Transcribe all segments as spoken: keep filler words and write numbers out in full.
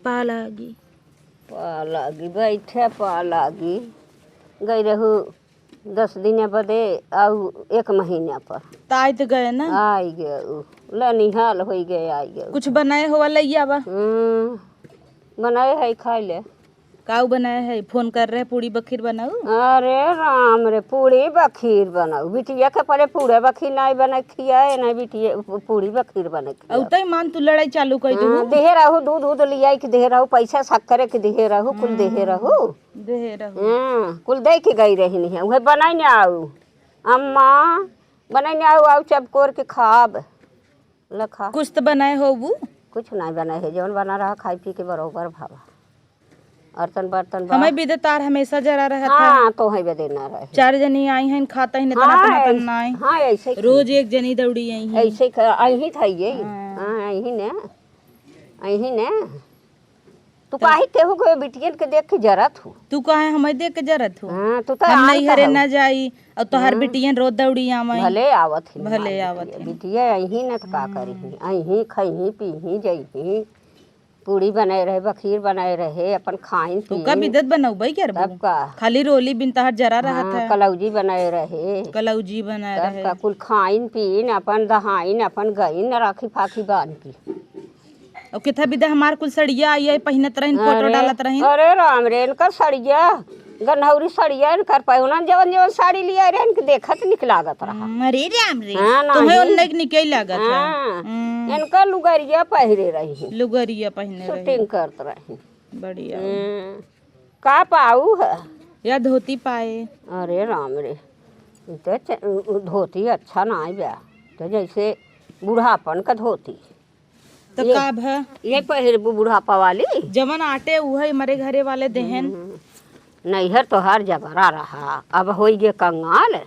पा लागी। पा लागी, बैठे पा लागी। गई रहू दस दिन बदे, आऊ एक महीना पर। त आइत गए ना? आई गए उ, ले निहाल होई गए, आई गए उ। कुछ बनाए हो लइया बा? हम्म, बनाए है, खाई ले। काऊ बनाए है? फोन कर रहे, पूड़ी बखीर बनाऊ। अरे राम रे, पूड़ी बखीर बनाऊ। बिटिया के परे पूड़े बखीर नाई बने खियाए, नाई बिटिया पू-, पूड़ी बखीर बने खियाए। औ तई मान तू लड़ाई चालू कर देहू। हाँ, देहे रहू, दूध, दूध लियाई के देहे रहू, पैसा शक्कर के देहे रहू, कुल देहे रहू। देहे रहू। हाँ, कुल दे के गई रही नहीं है, उहे बनाई ने आऊ। अम्मा, बनाई ने आऊ, आऊ चबकोर के खाब। लखा। कुछ त बनाए होबू? कुछ नाई बनाए है, जौन बना रहा खाई पी के बरोबर भावा। अर्तन बर्तन बा। हमें बिदे तार हमेशा जरा रहत है। हाँ, तो है बदे ना रहे। चार जनी आई हैं, खाता ही न तना हाँ, तना ऐस-, नाई। हाँ, ऐसे ही। रोज एक जनी दौड़ी आई हैं। ऐसे क-, अहीं था ये। हाँ। हाँ, अहीं ने। अहीं ने। तू काहे केहू के बिटियन के देख के जरत हो? तू काहे हमें देख के जरत हो? हाँ, तू तो हम आन नैहरे कहू। ना जाई, और तोहार हाँ। बिटियन रोज दौड़ी आवे। भले आवत ही भले हमार आवत बिटिया। ही। बिटिया अहीं न त का हम्म। करी ही? अहीं खइही, पीही, जइही। पूड़ी बनाए रहे, बखीर बनाए रहे, अपन खाइन तो का पीन। बिदत बनौबे करबू? तब का? खाली रोली बिन तहार जरा रहत हाँ, है। कलौजी बनाए रहे। कलौजी बनाए तब रहे। का? कुल खाइन पीन, अपन दहाइन, अपन गइन, राखी फाखी बांध के। और किथा बिदा हमार कुल सड़िया आई है, पहिनत रहिन, फोटो अरे, डालत रहिन। अरे राम रे, इनकर सड़िया, गन्हौरी सड़िया इनकर पहुनन, जवन जवन साड़ी लिया रहे, इनके देखत निक लागत रहा। हम्म, अरे राम रे, हाँ, तुम्हें नहीं। उन्ने के निके लागत है। हाँ, हम्म। इनकर लुगरिया पहिरे रही। लुगरिया पहिने रही। शूटिंग करत रही। बढ़िया। हम्म, का पाऊ है? या धोती पाए। अरे राम रे, ई तो च-, उ, उ धोती अच्छा नाई बा, तो जैसे बुढ़ापन का धोती। तो ये, का भ? ये पहिरबू बुढ़ापा वाली? जवन आटे उहे मरे घरे वाले देहेन। हम्म। नैहर तोहार जबरा रहा, अब होई गे कंगाल।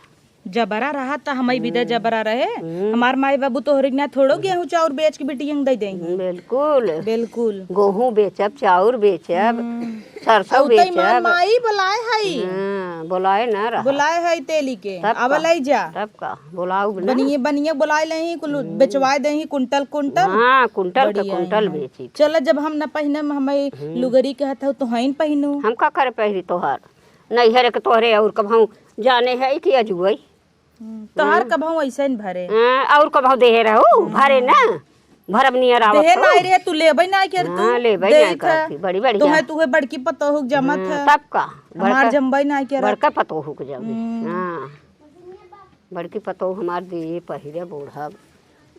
जबरा रहा त हमई बिदा हम्म। जबरा रहे। हम्म। हमार माई बाबू तोहरे के ना थोड़ो गेहूं चाउर बेच के बिटियन दे देही। हम्म, बिल्कुल। बिल्कुल। गेहूं बेचब, चाउर बेचब, हम्म। सरसों अउ तई बेचब। माई बोलाए हई। हाँ, बोलाए ना रहा। बोलाए हई तेली के। तब अब का? लई जा। तब का? बोलाऊ ना। बनिए, बनिए बोलाए लेही, कुल हम्म। बेचवाए देही, कुंटल, कुंटल। हाँ, कुंटल के बढ़िया कुंटल है। बेची। चल, जब हम न पहिनम, हमें हम्म। लुगरी कहत हऊ, तो हईन पहिनू। हम का करे पहिरी तोहार? नैहर के तोहरे और कबहूँ जाने है कि अजुअई? हम्म, तोहार हम्म। कबहूँ ऐसे न भरे। हाँ, और कबहूँ देहे रहू, हम्म। भरे ना। भरब नियर आवत देहे हो। नाई रे, तू लेबे नाई कर तू। हाँ, लेबे नाई देत कर है। थी, बड़ी बढ़िया। तोहे, तुहे बड़की पतोहू के जमत हाँ, है। तब का? हमार बड़का, जमबे नाई कर। बड़का पतोहू के जमी। हम्म। हाँ। बड़की पतोहू हमार दिए पहिरे बूढ़ा।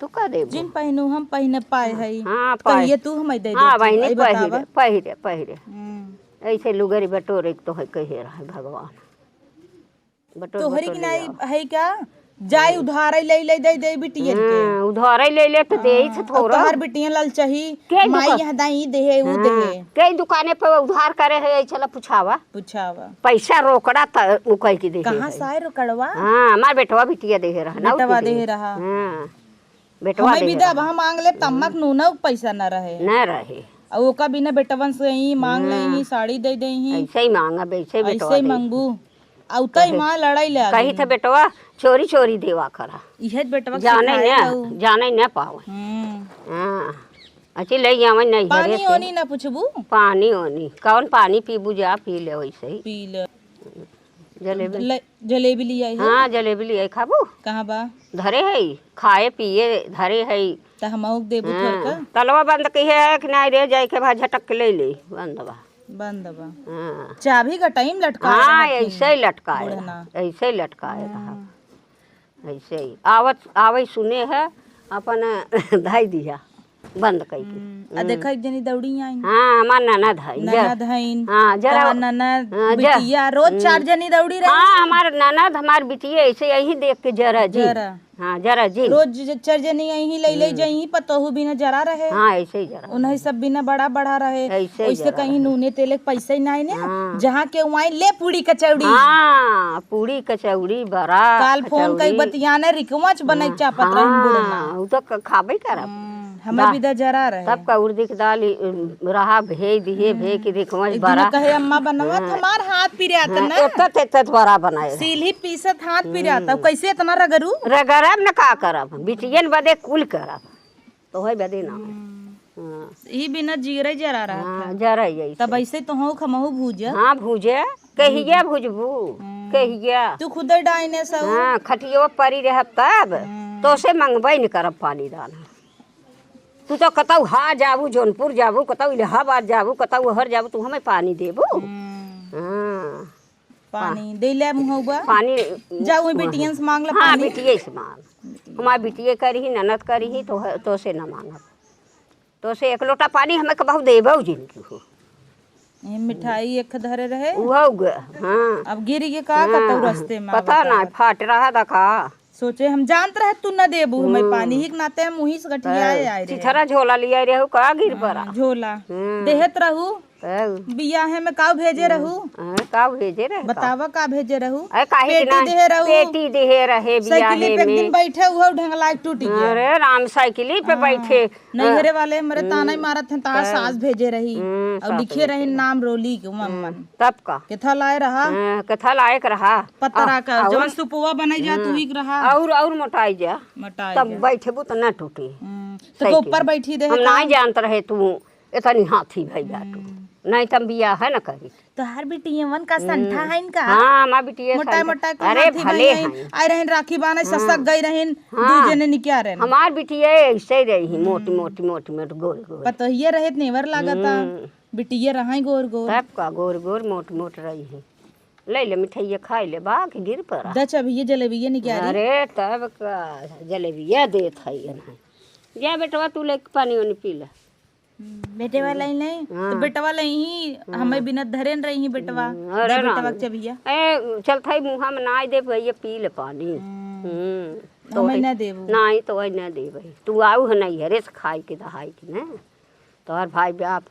तू का देबू? जिन पहिनू हम पहिने पाए हई। हाँ, पाए। कहिए तू हमें दे हाँ, देती। बहिनी, आई बतावा। पहिरे, पहिरे, पहिरे। हम्म। ऐसे लुगरी बटोरे के तो है कहे रहे भगवान। बटोर, तोहरी बटोर के ले नाई आओ। है का? जाई उधारे ले, ले दे, दे बिटियन के। हाँ, उधारे ले, ले तो दे ही हाँ, थोड़ा। और तोहर बिटियन ललचही, के माई दुका-, यहाँ दाई देहे, ऊ हाँ, देहे। के दुकाने पे उधार करे है, ऐसे ला पुछावा। पुछावा। पैसा रोकड़ा त उ कह के देहे कहाँ है। साय रोकड़वा? हाँ, हमार बेटवा बिटिया देहे रहा, ना बेटवा उके देहे देहे। रहा। हाँ। बेटवा हमें देहे बिदा रहा। अब हम मांग लेब, त अम्मा के नूना के पैसा न रहे। न रहे। अउ ओका बिना बेटवन से ही मांग हाँ। लेही, साड़ी दे देही। ऐसे ही मांगब, ऐसे ही ऐसे बेटवा ही दे। मांगबू। अउ तई कहे, माँ लड़ाई ले आ कही गई। थे बेटवा चोरी चोरी देवा करा। इहे बेटवा के जाने सिखाए न, हऊ। जाने न पावे। हम्म। हाँ। अच्छी ले आवे नहीं पानी घरे से। ओनी ना पूछबू? पानी ओनी। कौन पानी पीबू जा पी ले वैसे ही। पी ले। जलेबी। ले, जलेबी लियाई है। हाँ, जलेबी लियाई, खाबू? कहाँ बा? धरे है, खाए पिए धरे है। त हमहू के देबू हाँ। थोड़का? तलवा बंद कही है कि नाई रे, जाए के भाई झटक के ले ले, बंद बा। बंद बा। हाँ। चाबी गटई में लटकाए हाँ, रहत ही। ऐसे ही लटकाए बुढ़ना। रहा, ऐसे ही लटकाए रहा। हाँ। ऐसे ही। आवत, आवे सुने है, अपन धाई दिया। बंद कइके। हम्म, आ हम्म। देखा एक जनी दौड़ी आइन। हाँ, हमार ननद है, जर-, ननद हईन, हाँ, जरा, तोहार ननद, हाँ, जर-, बिटिया, रोज हम्म। चार जनी दौड़ी रही। हाँ, हमार ननद, हमार बिटिया ऐसे यही देख के जरा जी। जरा। हाँ, जरा जी। रोज ज-, चार जनी यही ले, ले हम्म। जही, पतोहू बिना जरा रहे। हाँ, ऐसे ही जरा। उन्हीं सब बिना बड़ा, बड़ा रहे। ऐसे ही वैसे जरा कहीं रहे। नूने तेले के पैसे ही नाई ने। हाँ। जहाँ के वहीं ले पूड़ी कचौड़ी। हाँ, पूड़ी कचौड़ी, बड़ा काल फोन कई कचौड़ी। बतियाने रिकवच बने हाँ, चापत रही बुढ़ना। हाँ, उ तो क-, खाबे करब। हम्म। हमें बा-, बिदा जरा रहे। तब का उर्दी के दाल, ई, रहा, भेज दिए, हम्म। भेज के देखो, एक दिन बड़ा। कहे, "अम्मा बनवा, हाँ। हमार हाथ पिरात हाँ, ना।" एतत, एतत बड़ा बनाए रहे। सीली पीसत हाथ हम्म। पिरात, अब कैसे इतना रगड़ू? रगड़ब न का करब, बिटियन बदे कुल करब, तोहे बदे ना। हम्म। हाँ। ई बिना जीरे जरा रहत हाँ, है। जरा ही ऐसे। तब ऐसे तो हो खमहू भूजा। हाँ, भूजे। कहिया भूजबू? हम्म। कहिया? तू खुदे डाइने सऊ। हाँ, खटियो परी रहब तब। हम्म। तोसे मंगबे न करब पानी दाना। तू तो कतौ हा जाबू, जौनपुर जाबू, कतौ इलाहाबाद जाबू, कतौ ओहर जाबू, तू हमें पानी देबू? हम्म। हाँ। पानी दे ले मुहौबा। पानी जा, वही बिटियन से मांग ले हाँ, पानी। बिटिये से मांग। बिटिये। हमार बिटिये करिही, ननद करिही, तो, तोसे न मांगब। तोसे एक लोटा पानी हमें कबहू देबौ जिनकी हो। ये मिठाई एक धरे रहे। उहौ ग, हाँ। अब गिर के का हाँ, कतौ रस्ते में पता आवता ना, है। फाट रहा था का। सोचे हम जानत रहे तू न देबू हमें हम्म। पानी, ही के नाते हम वहीं से गठियाए तब आए रहे। चिथरा झोला लिया रहू का गिर हाँ, पड़ा? झोला। हम्म। देहत रहू। तब। बियाहे में काऊ भेजे हम्म। रहू? हाँ, काऊ भेजे रहे का? बतावा का भेजे रहू? अरे, काहे के पेटी ना? देहे रहू? पेटी देहे रहे साइकिली बियाहे पे एक दिन में। बैठे हुआ ढंगला के टूट गया। अरे राम, साइकिली पे हाँ। बैठे। नैहरे वाले हमरे ताना ही हम्म। मारत हैं, "तहार तब। सास भेजे रही हम्म, और सास लिखे भेजे रही रही। नाम रोली के मम्मन।" हम्म, तब का? केथा लाए रहा? हाँ, केथा लायक रहा। पतरा आ, का, और? जवन सुपुआ बने जात हम्म। उही के रहा। और, और मोटाई जा। मोटाई तब जा। बैठबू त ना टूटी। हम्म, तो साइकिल। ऊपर बैठी दे हम का? नाहीं जानत रहे तू एतनी हाथी भई बाटू। हम्म। नाहीं त हम बियाह न करी। तोहार बिटियवन का संठा हम्म। हइन का? हाँ, हमार बिटिया मोटा संठा। मोटा के अरे, हाथी भले भई हइन। हइन। आए रहन राखी बान्हे, हाँ। ससक गई रहन, हाँ। दुई जने निकिया रहन। हमार बिटिया ऐसे रही, मोटी, हम्म। मोटी, मोटी, मोटी, गोल, गोल। पतोहिए रहे त नेवर लागता। हम्म। बिटिया रहा गोर, गोर। तब का गोर, गोर, मोट, मोट रही है। ले ले मिठाइया खाई ले, बा के गिर पड़ा। द चबिये जलेबिये निकिया रही। अरे, तब का जलेबिया देत है ये नहीं। जा बेटवा, तू लेके पानी वानी पी ले। हम्म, बेटवा लाई नहीं, हाँ। तो बेटवा लाई ही, हाँ। हमें बिना धरे न रही ही बेटवा। हम्म, अरे दे बेटवा राम। के चबिया। ए, चल थाई मुँहा में नाई दे भैया, पी ले पानी। हम्म। हम्म, तो हमें है, ना देबू। नाई तो है ना देबे। तू आऊ है नैहरे से खाई के दहाई के ना। तोहर भाई बाप,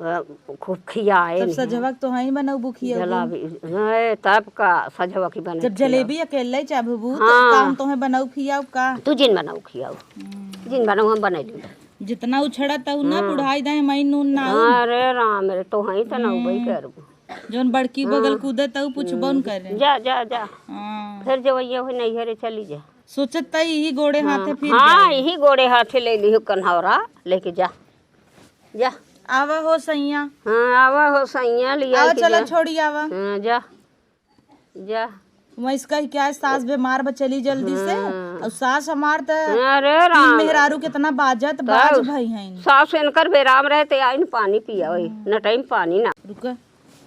अ, खूब खियाए तब नहीं। सजवा के तो है ही बनाऊ बुखिया जला भी, नहीं, तब का सजवा की बने जब खियाऊ। जलेबी अकेले चाभबू, तो हाँ। काम तोहे बनाऊ खियाऊ का? तू जिन बनाऊ खियाऊ। हम्म। जिन बनाऊ हम बने ली। जितना उछड़त हऊ ना, हम्म। बुढ़ाई दाएं माई नून ना आऊ। अरे राम रे, तो हई त ना उबई हम्म। करबू। जौन बड़की बगल हम्म। कूदत हऊ, पूछबो न हम्म। करे। जा, जा, जा। हाँ। फिर जवैया हुई नैहरे चली जा। सोचत त यही गोड़े हाँ। हाथे फिर हाँ, जाई। यही गोड़े हाथे ले लिहो कन्हौरा, लेके जा। जा। आवा हो सैया। हाँ, आवा हो सैया, लिया आवा, के चला जा। छोड़ी आवा। हाँ, जा। जा। वैस कह के आए, सास बीमार बा, चली जल्दी से। हाँ। और सास हमार त अरे तीन राम। मेहरारू केतना बाजत, तब बाज भई हईन। सास इनकर बेराम रहे त आइन पानी पियावे, हम्म। न टाइम पानी ना। रुका,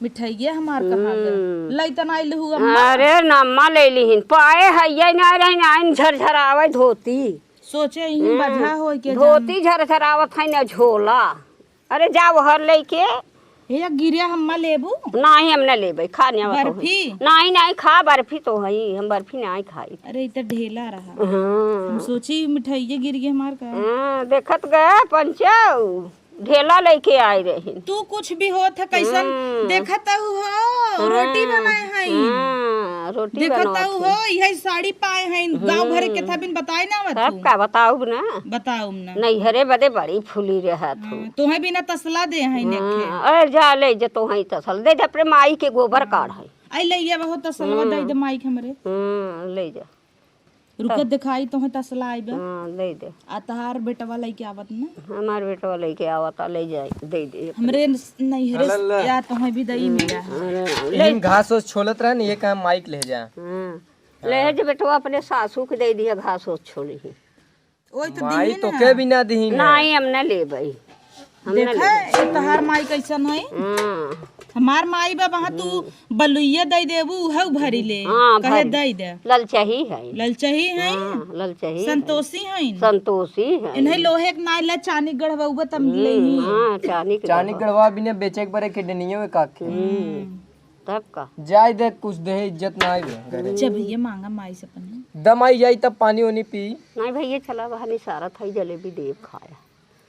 मिठाइये हमार कहाँ गए? हम्म। लई त ना आइल हुआ अम्मा। अरे नम्मा ले लिहिन, पाए हइये ना रहिन, आइन झरझरावे धोती। सोचे ही हम्म। बजा होई के धोती जान। झरझरावत है ना झोला। अरे जा ओहर लेके। हे या गिरिया हम्मा लेबू? नाही, हम ना लेबे, खा नहीं आवत बर्फी? होई। नाही, नाही, खा बर्फी तो हई, हम बर्फी नाही खाई। अरे, ई त ढेला रहा। हाँ। हम सोची मिठाइये गिर गए हमार का। हाँ, देखत गए पंचऊ, ढेला लेके आए रही। तू कुछ भी होत है, कैसन हम्म। देखत हऊ हो, रोटी हम्म। बनाए हई। हाँ, रोटी देखत बनावत हऊ हई। हो, यही साड़ी पाए हई, गाँव भरे हम्म। केथा बिन बताए ना आवत तब हऊ। का बताऊ ना? बताऊ ना। नैहरे बदे बड़ी फूली रहत हूँ। हाँ, तोहे बिना तसला दे हई हाँ, नखे। अरे जा ले जे तोहे तसल दे, जे अपने माई के गोबर हाँ। काढ़ है। आई ले ये बहुत तसलवा हम्म। दे दे माई के हमरे। हम्म, ले जा। रुके तब। दिखाई तोहे तसला आइबे। हाँ, दे दे। आ तहार बेटवा लइके आवत ना। हमार बेटवा लइके आवत, ले जाई, दे दे। हमरे नैहरे से या तोहे भी दई मिला है। अरे, ले। लेकिन घास ओस छोलत रहे ना, ये काम माइक ले जा। हाँ। ले जे बेटवा अपने सासू के दे दिया, घास ओस छोली ही। ओए तो माई दिही तो ना। के भी ना दिही ना। नाही, हम ना लेबई। हम ना देखा, लेबई। ये तोहार माई कैसन है? हाँ। हमार माई बा, वहाँ तू हम्म। बलुइया दे देबू, उहे भरी ले। हाँ, कहे भरी। दे दे। ललचही है। ललचही है। हाँ, ललचही है। संतोषी है। संतोषी है। इन्हें लोहे के नाई ला चानी गढ़वा उबा तम हम्म, ले ही। हाँ, चानी के चानी गढ़वा। गढ़वा बिना बेचे के बरे किडनियों में काके। हम्म। हम्म। तब का? जाए दे, कुछ दे, इज्जत ना आए घरे। जब ये मांगा माई से अपने। दम आई जाई तब पानी ओनी पी। नाही भैया, चला वहाँ निसारत है, जलेबी देब खाया।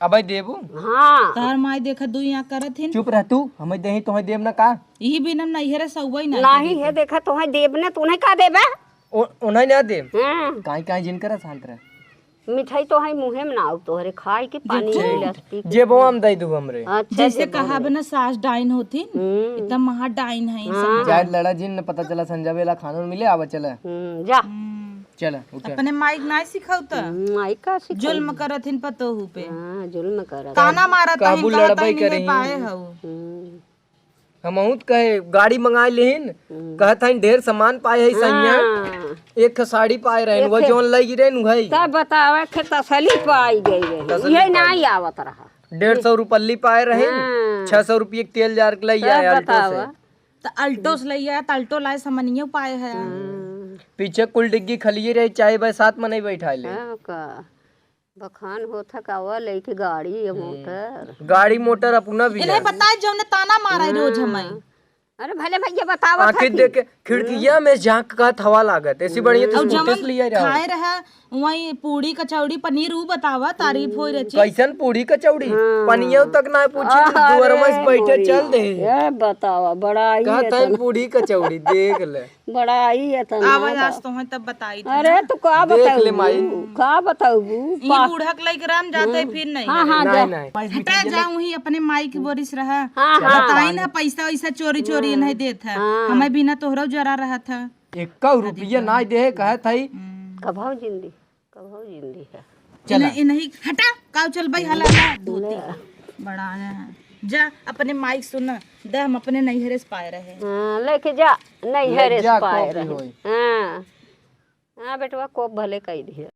अबे देबू? हाँ। तोहर माई देखा दुई आँख करत हिन। चुप रह तू, हमें देही तोहे देब ना का? यही बिन हम नैहरे सउबई ना नाही करी। है, देखा तोहे देब ना, तू नहीं का देबे? ओ, उन्हें ना देब। हाँ। काई काई जिन करा शांत रह। मिठाई तो है मुँहे में ना आऊ तोहरे, खाई के पानी देखो। गिलास पी के जेबवा में दे दू हमरे। अच्छा, जैसे जेबवा कहा में। बे ना सास डाइन होती, हम्म। इतना महा डाइन है, हाँ। समझ जाए लो। लड़ा जिन न पता चला संजय बेला खानों मिले, आवा चला। हम्म, जा। हम्म। चला, उठा। अपने माइक ना सिखाऊ त? हम्म, माइक का सिखाऊ? जुल्म करत हिन पतोहू पे। हाँ, जुल्म करत। ताना मारत कहबू हिन, कहत लड़बई हिन, "ये करी। पाए हऊ।" हम्म। हमहू त कहे, गाड़ी मंगाए लेहिन, हम्म। कहत हईन, "ढेर सामान पाए है सैया।" हाँ। एक ठे साड़ी पाए रहेन, एक वो ठे जौन लई रहेन, वही। तब बतावा, एक ठे तसली पाई गई रहे। तसली ये पाई। नाई आवत रहा। डेढ़ सौ रुपल्ली पाए रहेन, हाँ। छह सौ रुपये के तेल जार के लई तब आए Alto से। बतावा। त Alto से लइया, त Alto लाए समनियो पाए है। हम्म। पीछे कुल डिग्गी खलिए रही, चाहे भाई सात मनई बैठा ले। हाँ का? बखान होत है का, वो लेके गाड़ी या हम्म। मोटर। गाड़ी मोटर अपना भी इन्हें है। बताए जौने ताना मारा है रोज हम्म। हमें। अरे भले भैया बतावत आखिर है कि देख के खिड़किया में झांक का हवा लागत, ऐसी बढ़िया तो और scooty से जवन लिया जाओ। खाए रहा, वही पूड़ी, कचौड़ी, पनीर, ऊ बतावा, तारीफ होई रची। कैसन पूड़ी कचौड़ी? हाँ। पनिया तक ना पूछी, अरे दुअरवा से बैठे मोरी। चल दे। ये बतावा, बड़ाई कहत है एतना। पूड़ी कचौड़ी, देख ले। बड़ाई एतना आवा, बा। आज तो है तब बताई थी अरे ना। तू का देख ले बताऊ? माई। का बताऊ? ई पा- बूढ़ा के लइके राम जाते हम्म। फिर नहीं हाँ, है। हाँ, नहीं, जा। नहीं। हटा जा, वही अपने माई के बोरिस रहा। हाँ, हाँ। बताई ना पैसा वैसा चोरी चोरी हाँ। नहीं देत है। हाँ। हमें बिना तोहरो जरा रहा था। एक रुपया ना दे, कहत है। हम्म। कभाव जिंदी। कबहू जिंदी है। चला। इन्हें, इन्हें हटा, काऊ चल भाई, हला, हला, धोती। ले। बड़ा आया है। जा, अपने माइक सुन, दे, हम अपने नैहरे से पाए रहे। हाँ, लेके जा, नैहरे ले जा, से पाए कॉपी रहे। होई। हाँ। हाँ, बेटवा, कोप भले कई दिए।